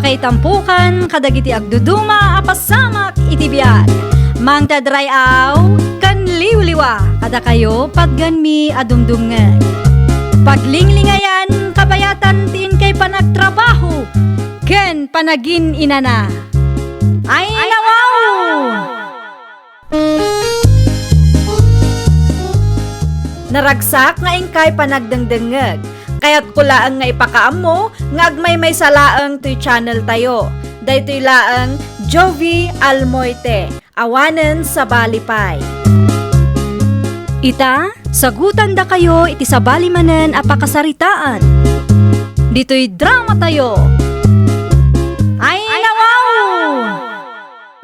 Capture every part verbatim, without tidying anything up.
Ay tampukan kadagiti agduduma a pasamak iti biag. Mangted ray-aw ken liwliwa kadakayo patgenmi a dumdumngeg. Paglinglingayan kabayatan ti inkay panagtrabaho ken panagin-inana. Ay, nawaw! Naragsak nga inkay panagdengdengngeg. Kayatko laeng nga ipakaammo nga agmaymaysa laeng toy channel tayo. Daytoy laeng Jovie Almoite, awanen sabali pay. Ita, sagutandakayo iti sabali manen a pakasaritaan. Ditoy drama tayo. Ay, nawaw!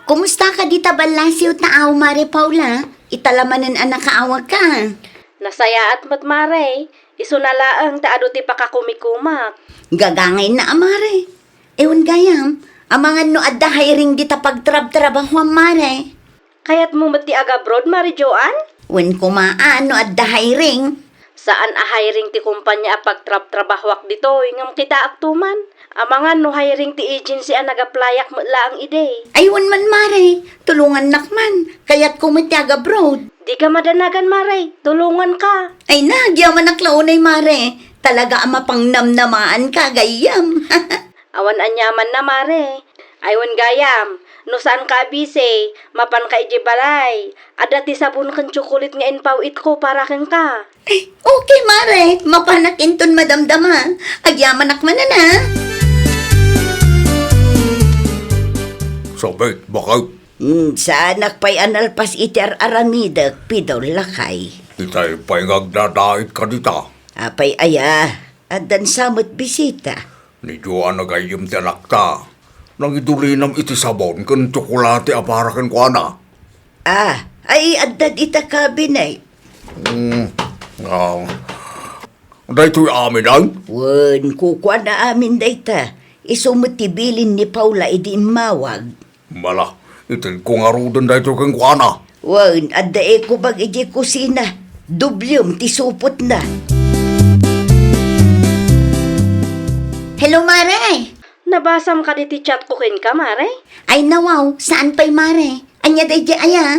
Kumusta ka dita ballasiw ta aw, Mare Paula? Ita la manen a nakaawagka. Nasayaat met, Mare. Isuna laeng ta adu ti pakakumikumak. Gagangayna a, Mare. Ewan gayam, amangan no adda hiring dita pagtrabtrabahuam, Mare. Kayatmo met ti agabroad, Mare Joan? Wen koma a no adda hiring. Saan a hiring ti kumpanya a pagtrabtrabahuak ditoy, ngem kitaakto man. Amangan no hiring ti agency a nagaplayak met laeng idi. Ay, wen man, Mare. Tulongannak man. Kayatko met ti agabroad. Dika madanagan, Mare. Tulonganka. Ay, nagyamanak la unay, Mare. Talaga a mapangnamnamaanka, gayyem. Awan aniamanna, Mare. Ay, wen gayam, no saanka a busy, mapanka idiay balay. Adda ti sabon ken tsokolit nga impaw-itko para kenka. Eh, okay, Mare. Mapanak inton madamdama. Agyamanak manen, a. Sabet, bakit? Hmm, saanak pay a nalpas iti ar-aramidek, Pidol, lakay. Itay pay nga agdadait ka dita. Apay aya, addan sa met bisita. Ni Joan a gayyem ti anakta. Nangidulinam iti sabon ken tsokolate a para kenkuana. Ah, ay, adda dita cabinet. Hmm, ah, daytoy amin, ay? Wen, kukuana amin dayta. Isu met ti bilin ni Paula idi immawag. Mala, itedko ngaruden daytoy kenkuana. Wen, adda eco bag idiay kusina. Dublem ti supotna. Hello, Mare! Nabasam kadi ti chatko kenka, Mare? Ay, nawaw, saan pay, Mare? Ania daydiay aya?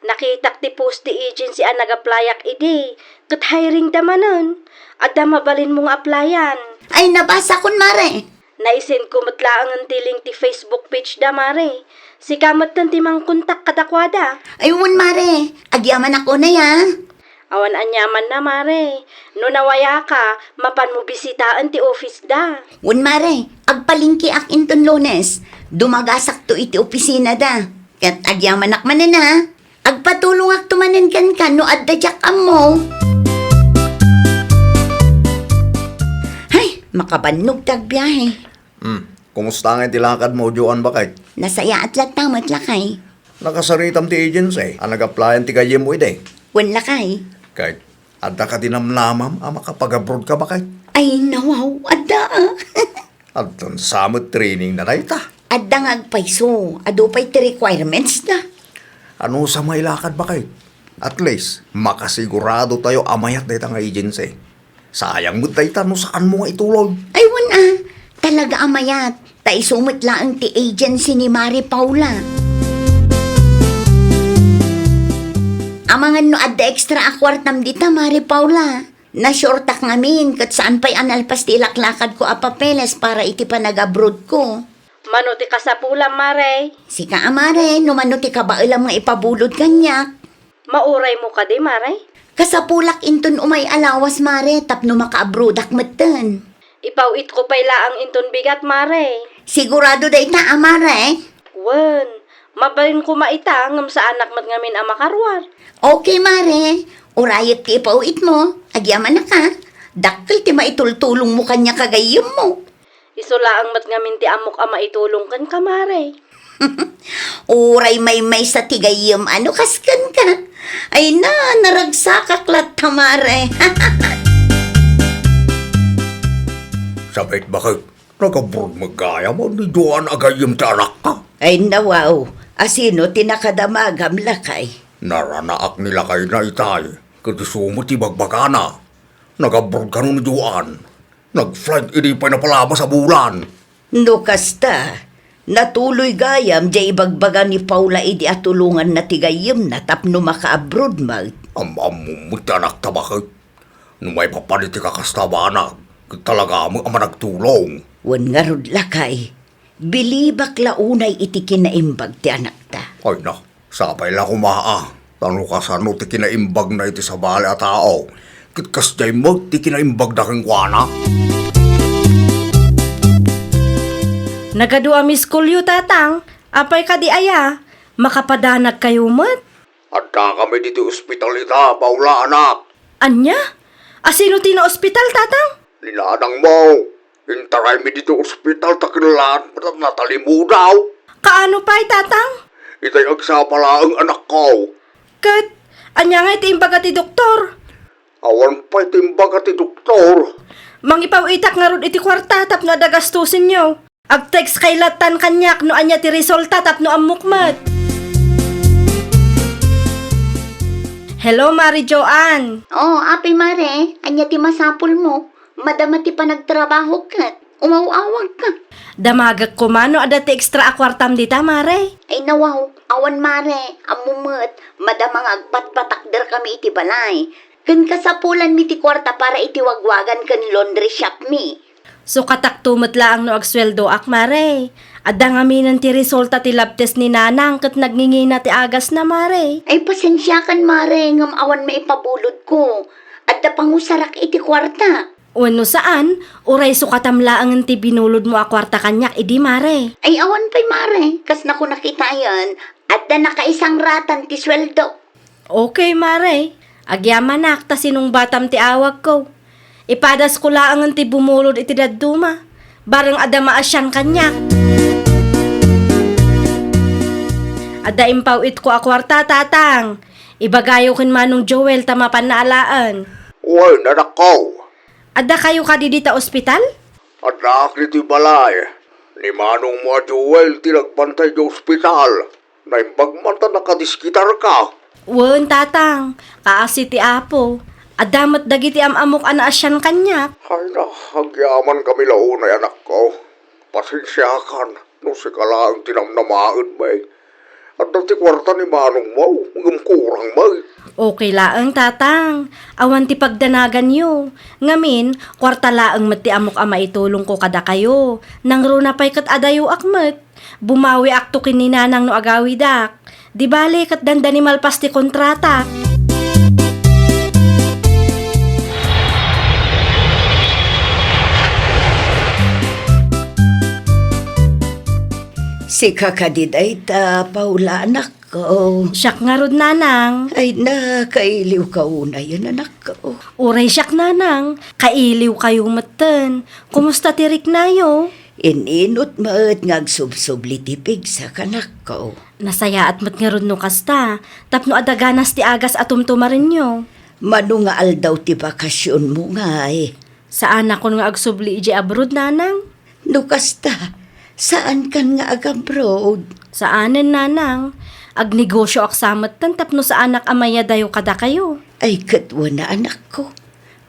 Nakitak ti post ti agency a nagaplayak idi, ket hiring da manen. Adda mabalinmo nga applyan. Ay, nabasakon, Mare. Naisendko met laengen ti link ti Facebook page da, Mare. Sika metten ti mangkontak kadakuada. Ay, wen, Mare. Agyamanak unay, a. Awan aniamanna, Mare. No nawayaka, mapanmo bisitaen ti office da. Wen, Mare. Agpalengkeak inton Lunes. Dumagasakto iti opisina da. Ket agyamanak manen, a. Agpatulongakto manen kenka no adda diak ammo. Hay, makabannog ti agbiahe. Hmm, kumusta ngay ti lakadmo, Joan, baket? Nasayaat latta met, lakay. Nakasaritam ti agency a nag-applyan ti gayyemmo idi? Wen, lakay. Ket adda kadi namnamam a makapag-abroad ka, baket? Ay, nawaw, adda, a. Addan sa met training na dayta. Adda nga agpayso, adu pay ti requirements da. Ano sa mailakad, baket? At least, makasigurado tayo a mayat dayta nga agency. Sayang met dayta no saanmo nga ituloy. Ay, wen, a. Talaga a mayat. Ta isu met laeng ti agency ni Mare Paula. Amangan no adda extra a kuartam dita, Mare Paula. Na-sure-tak ngamin ket saan pay a nalpas ti ilaklakadko a papeles para iti panag-abroadko. Mano ti kasapulam, Mare? Sika a, Mare, no mano ti kabaelam nga ipabulod kaniak. Mauraymo kadi, Mare? Kasapulak inton umay a lawas, Mare, tapno makaabroadak metten. Ipaw-itko pay laeng inton bigat, Mare. Sigurado dayta a, Mare? Wen, mabalin koma ita ngem saanak met ngamin a makaruar. Okay, Mare. Urayek ti ipaw-itmo. Agyamanak, a. Dakkel ti maitultulongmo kaniak a gayyemmo. Isu laeng met ngamin ti ammok a maitulong kenka, Mare. Uray maymaysa ti gayyem a no kas kenka. Ay na, naragsakak latta, Mare. Sabet, baket? Nag-abroad met gayam ni Joan a gayyem ti anakta. Ay, nawaw. Asino ti nakadamagam, lakay? Naranaak ni lakayna itay. Ket isu met ti bagbagana. Nag-abroad kano ni Joan. Nag-flight idi pay napalabas a bulan. No kasta, natuloy gayam diay ibagbaga ni Paula idi atulonganna ti gayyemna tapno maka-abroad met. Am-ammom met ti anakta baket. No maipapan iti kakasta a banag, ket talaga met a managtulong. Wen ngarud, lakay, bilibak la unay iti kinaimbag ti anakta. Ay na, sapay la koma a, ta no kasano ti kinaimbagna iti sabali a tao, ket kasdiay met ti kinaimbagda kenkuana. Nagadu a miskolyo, Tatang. Apay kadi aya? Makapadanagkayo met? Addakami ditoy ospital ita, Paula, anak. Ania? Asino ti naospital, Tatang? Ni nanangmo. Intaraymi ditoy ospital ta ken laeng met a natalimudaw. Kaano pay, Tatang? Itay agsapa laeng, anakko. Ket, ania ngay ti imbaga ti doktor? Awan pay ti imbaga ti doktor. Mangipaw-itak ngarud iti kuarta tapno adda gastusenyo. Ag-text kay lattan kaniak no ania ti resulta tapno ammok met. Hello, Mare Joanne. Oh, apay, Mare, ania ti masapulmo? Madama ti panagtrabaho ket umaw-awagka. Damagek koma no adda ti extra a kuartam dita, Mare. Ay, nawaw, awan, Mare. Ammo met, madama nga agpatpatakderkami iti balay. Ken kasapulanmi ti kuarta para iti wagwagan ken laundry shopmi. Sukatakto met laeng no agsueldoak, Mare. Adda ngaminen ti resulta ti lab test ni Nanang ket nagngingina ti agasna, Mare. Ay, pasensiakan, Mare, ngem awan maipabulodko. Adda pangusarak iti kuarta. Wenno saan, uray sukatam laengen ti binulodmo a kuarta kaniak idi, Mare. Ay, awan pay, Mare. Kas nakunakitayen, adda nakaisangratan ti sueldo. Okay, Mare. Agyamanak ta sinungbatam ti awagko. Ipadasko laengen ti bumulod iti dadduma. Bareng adda maasian kaniak. Adda impaw-itko a kuarta, Tatang. Ibagayo ken Manong Joel ta mapanna alaen. Wen, anakko. Addakayo kadi dita ospital? Addaak ditoy balay. Ni manongmo a Joel ti nagbantay iti ospital. Naimbag man ta nakadiskitarka. Wen, Tatang, kaasi ti Apo. Adda met dagiti am-amok a naasian kaniak. Ay na, agyamankami la unay, anakko. Pasensiakan no sika laeng ti namnamaenmi. Adda ti kuarta ni manongmo, ngem kurang met. Okay laeng, Tatang. Awan ti pagdanaganyo. Ngamin, kuarta laeng met ti ammok a maitulongko kadakayo. Nangruna pay ket adayoak met. Bumawiakto ken ni Nanang no agawidak. Di bale, ket dandani malpas ti kontratak. Sika kadi dayta, Paula, anakko. Siak ngarud, Nanang. Ay na, kailiwka unayen, anakko. Uray siak, Nanang. Kailiwkayo metten. Kumusta ti riknayo? In-inut met nga agsubsubli ti pigsak, anakko. Nasayaat met ngarud no kasta, tapno adda ganas ti agas a tumtumarenyo. Mano nga aldaw ti bakasionmo ngay? Saanakon nga agsubli idiay abroad, Nanang. No kasta, saankan nga agabroad? Saanen, Nanang. Agnegosioak sa metten tapno saanak a mayadayo kadakayo. Ay, ket wen a, anakko.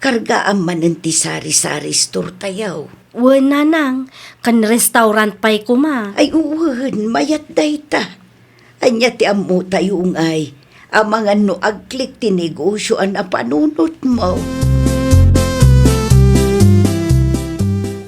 Kargaam manen ti sari-sari store tayo. Wen, Nanang, ken restaurant pay koma. Ay, wen, mayat dayta. Ania ti ammotayo ngay? Amangan no agklik ti negosio a napanunotmo.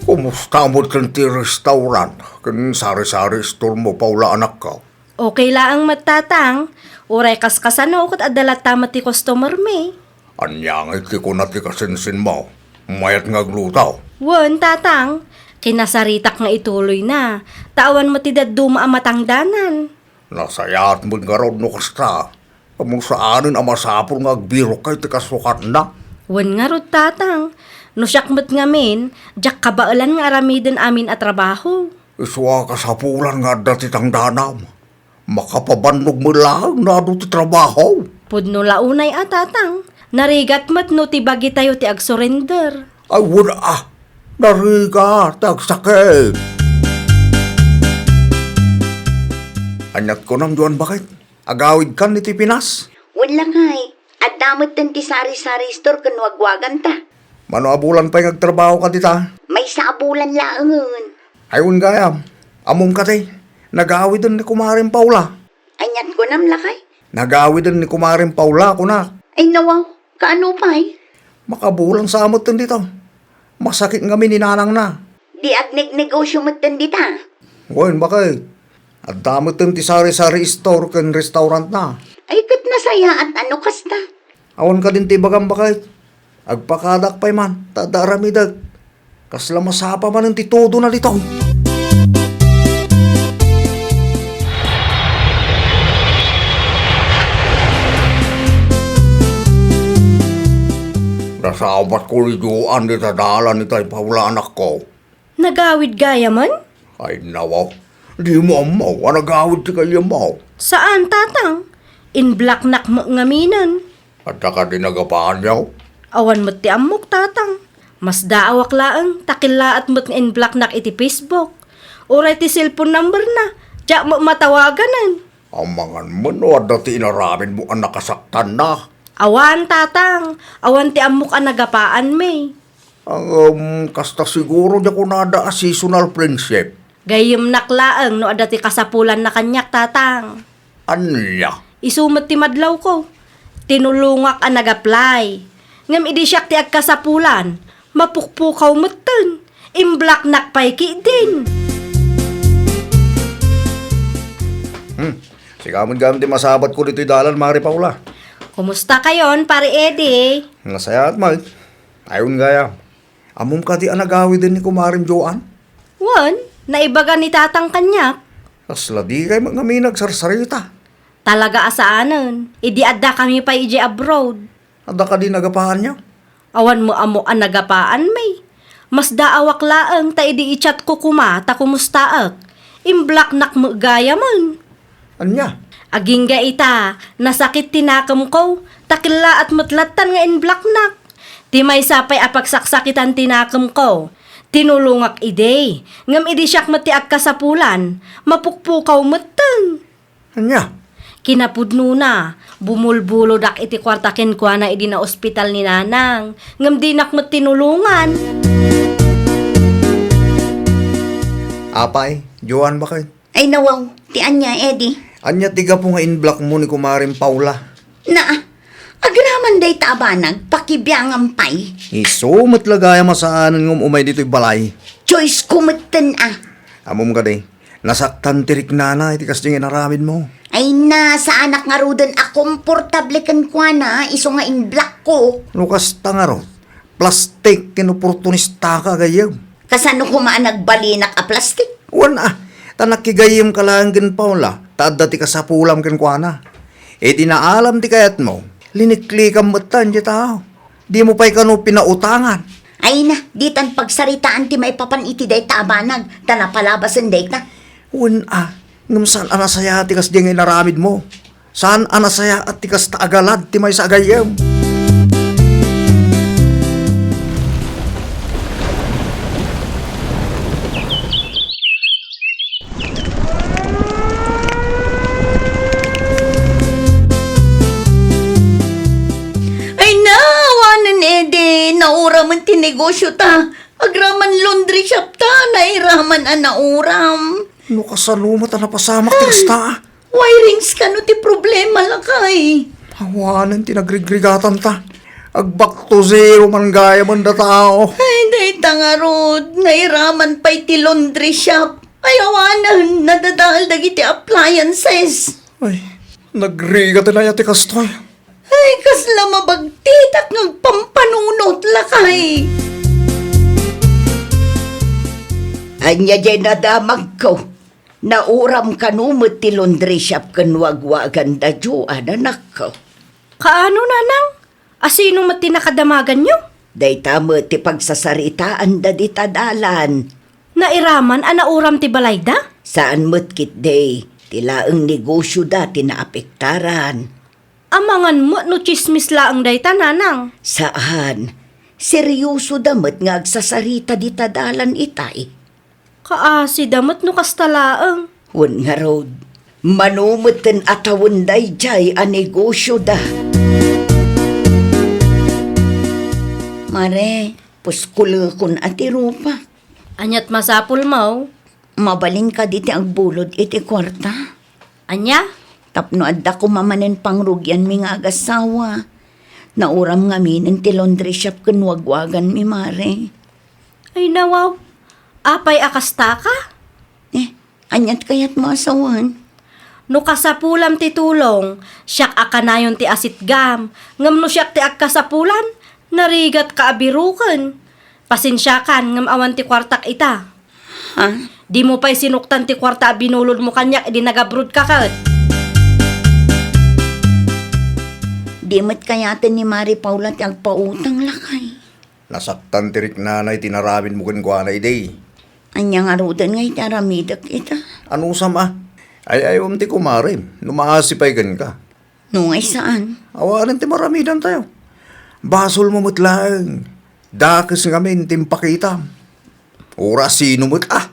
Kumusta met ken ti restaurant ken sari-sari store mo, Paula, anakko? Okay laeng met, Tatang. Uray kaskasano, ket adda latta met ti customer mi. Ania ngay ti kuna ti kasinsinmo? Mayat nga agluto? Wen, Tatang. Kinasaritak nga ituloyna. Ta awan met ti dadduma a matangdanan. Nasayaat met ngarud no kasta. Ammo saanen a masapul nga agbirokka iti kasukatna. Wen ngarud, Tatang. No siak met ngamin, diak kabaelan nga aramiden amin a trabaho. Isu a kasapulan nga adda ti tangdanam. Makapabannog met laeng no adu ti trabaho. Pudno la unay a, Tatang. Narigat met no ti bagitayo ti agsurrender. Ay, wen a. Narigat ti agsakit. Ania ti kunam, Joan, baket? Agawidkan iti Pinas? Wen lakay, adda metten ti sari-sari store ken wagwaganta. Mano a bulan pay nga agtrabahoka dita? Maysa a bulan laengen. Ay, wen gayam, ammom kadi, nagawiden ni Kumarem Paula. Aniat kunam, lakay? Nagawiden ni Kumarem Paula, kunak. Ay, nawaw, kaano pay? Makabulang sa metten dita. Masakit ngamin ni nanangna. Di agnegnegosyo metten dita? Wen, bakit? Adda metten ti sari-sari store ken restaurantna. Ay, ket nasayaat a no kasta. Awan kadin ti ibagam, bakit? Agpakadak pay man, ta adda aramidek. Kasla masapa manen ti tudona ditoy. Nasabatko ni Joan dita dalan itay, Paula, anakko. Nagawid gayamen? Ay, nawa. Dimo ammo a nagawid ti gayyemmo. Saan, tatang. Inblocknak met ngaminen. Adda kadi nagapaanyo? Awan met ti ammok, tatang. Masdaawak laeng ta kellaat met nga inblocknak iti Facebook. Uray ti cellphone numberna, diak met matawaganen. Amangan met no adda ti inaramidmo a nakasaktanna. Awan, tatang. Awan ti ammok a nagapaanmi. Ngem, kasta siguro diak kunada a seasonal friendship. Gayyemnak laeng no adda ti kasapulanna kaniak, tatang. Ania? Isu met ti madlawko. Tinulongak a nag-apply. Ngem idi siak ti agkasapulan, mapukpukaw metten. Inblocknak pay ketdin. Hmm. Sika met gayam ti masabatko ditoy dalan, Mari Paula. Kumusta kayon, Pari Eddie? Nasayaat, Mike. Ayon gayam. Ammom kadi a nagawiden ni Kumarem Joan? Wen, naibaga ni tatang kaniak. Kasla dikay met ngamin agsarsarita. Talaga a saanen, idi addakami pay idiay abroad. Adda kadi nagapaanyo? Awan met ammo a nagapaanmi. Masdaawak laeng ta idi i-chatko koma ta kumustaek, inblocknak met gayamen. Ania? Agingga ita, nasakit ti nakemko, ta kellaat met lattan nga inblocknak. Ti maysa pay a pagsaksakitan ti nakemko, tinulongak idi, ngem idi siak met ti agkasapulan, mapukpukaw metten. Ania? Kinapudnona, bumulbulodak iti kuarta kenkuana idi naospital ni nanang, ngem dinak met tinulongan. Apay, Joan, bakit? Ay, nawaw, ti ania, Eddie? Ania ti gapu nga inblockmo ni Kumarem Paula? Naa, agraman dayta a banag, pakibiangam pay. Isu met la gayam a saanen nga um-umay ditoy balay. Choice ko metten a. Ammom kadi, nasaktan ti riknana iti kasdi nga inaramidmo. Ay na, saanak ngaruden a komportable kenkuana, isu nga inblockko. No kasta ngarud, plastik ken oportunistaka, gayyem. Kasano koma a nagbalinak a plastik? Wen a, ta nakigayyemka laeng ken Paula, ta adda ti kasapulam kenkuana. Iti naalam ti kayatmo, liniklikam metten ti tao. Dimo pay kano pinautangan. Ay na, ditan pagsaritaan ti maipapan iti dayta a banag, ta napalabasen dayta. Wen a, ngem saan a nasayaat ti kasdi nga inaramidmo. Saan a nasayaat ti kasta a galad ti maysa a gayyem. Ay, na, awanen, Eddie, nauramen ti negosyo ta. Agraman laundry shop ta, nairaman a nauram. No kasano met a napasamak ti kasta? Wirings kano ti problema, lakay? Awanen ti nagrigrigatanta. Ag-back to zero man gayamen da tao. Ay, dayta ngarud, nairaman pay ti laundry shop. Ay, awanen, nadadael dagiti appliances. Ay, nagrigat aya ti kastoy. Ay, kasla mabagtitak nga agpampanunot, lakay. Ania diay nadamagko? Nauram kano met ti laundry shop ken wagwagan da Joan, anakko? Kaano, nanang? Asino met ti nakadamaganyo? Dayta met ti pagsasaritaanda dita dalan. Nairaman a nauram ti balayda? Saan met ketdi, ti laeng negosyoda ti naapektaran. Amangan met no tsismis laeng dayta, nanang. Saan. Seryosoda met nga agsasarita dita dalan itay. Kaasida met no kasta laeng. Wen ngarud, mano metten a tawen daydiay a negosyoda. Mare, puskulekon a ti rupak. Aniat masapulmo? Mabalin kadi ti agbulod iti kuarta? Ania? Tapno adda koma manen pangrugianmi nga agasawa. Nauram ngaminen ti laundry shop ken wagwaganmi, Mare. Ay, nawaw. Apay a kastaka? Eh, aniat kayatmo a sawen? No kasapulam ti tulong, siak a kanayon ti asitgam. Ngem no siak ti agkasapulan, narigatka a biroken. Pasensiakan, ngem awan ti kuartak ita. Ha? Dimo pay sinuktan ti kuarta a binulodmo kaniak idi nagabrodka ket. Di met kayaten ni Mare Paula ti agpautang, lakay. Nasaktan ti riknana iti inaramidmo kenkuana idi. Ania ngaruden nga iti aramidek ita? Anusam a? Ay-ayawem ti kumarem no maasi pay kenka. No nga saan? Awanen ti maramidantayo. Basolmo met laeng. Dakes ngamin ti impakitam. Uray sino met a.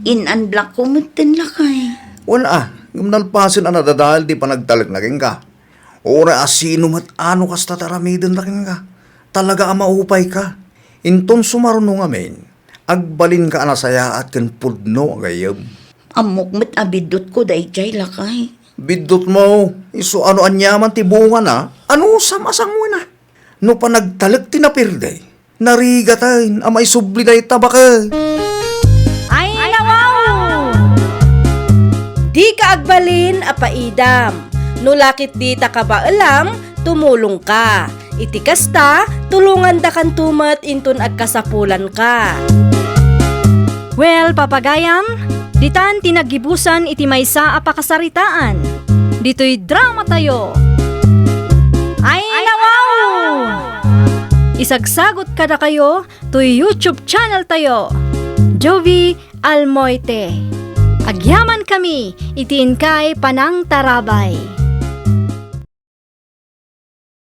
In-unblockko metten, lakay. Wen a, ngem nalpasen a nadadael ti panagtalekna kenka. Uray a sino met a no kasta ti aramidenna kenka. Talaga a maupayka. Inton sumaruno ngamin, agbalinka a nasayaat ken pudno a gayyem. Ammok met a biddutko daydiay, lakay. Biddutmo, isu a no aniaman ti bungana, anusam a sangoen a? No panagtalek ti naperde, narigaten a maisubli dayta baket. Ay, nawaw! Dika agbalin a paidam. No la ket dita kabaelam, tumulongka. Iti kasta, tulongandakanto met inton agkasapulanka. Well, papagayam, ditan ti naggibusan iti maysa a pakasaritaan. Ditoy dramatayo. Ay, nawaw! Isagsagot kadakayo toy YouTube channeltayo, Jovie Almoite. Agyamankami iti inkay panangtarabay.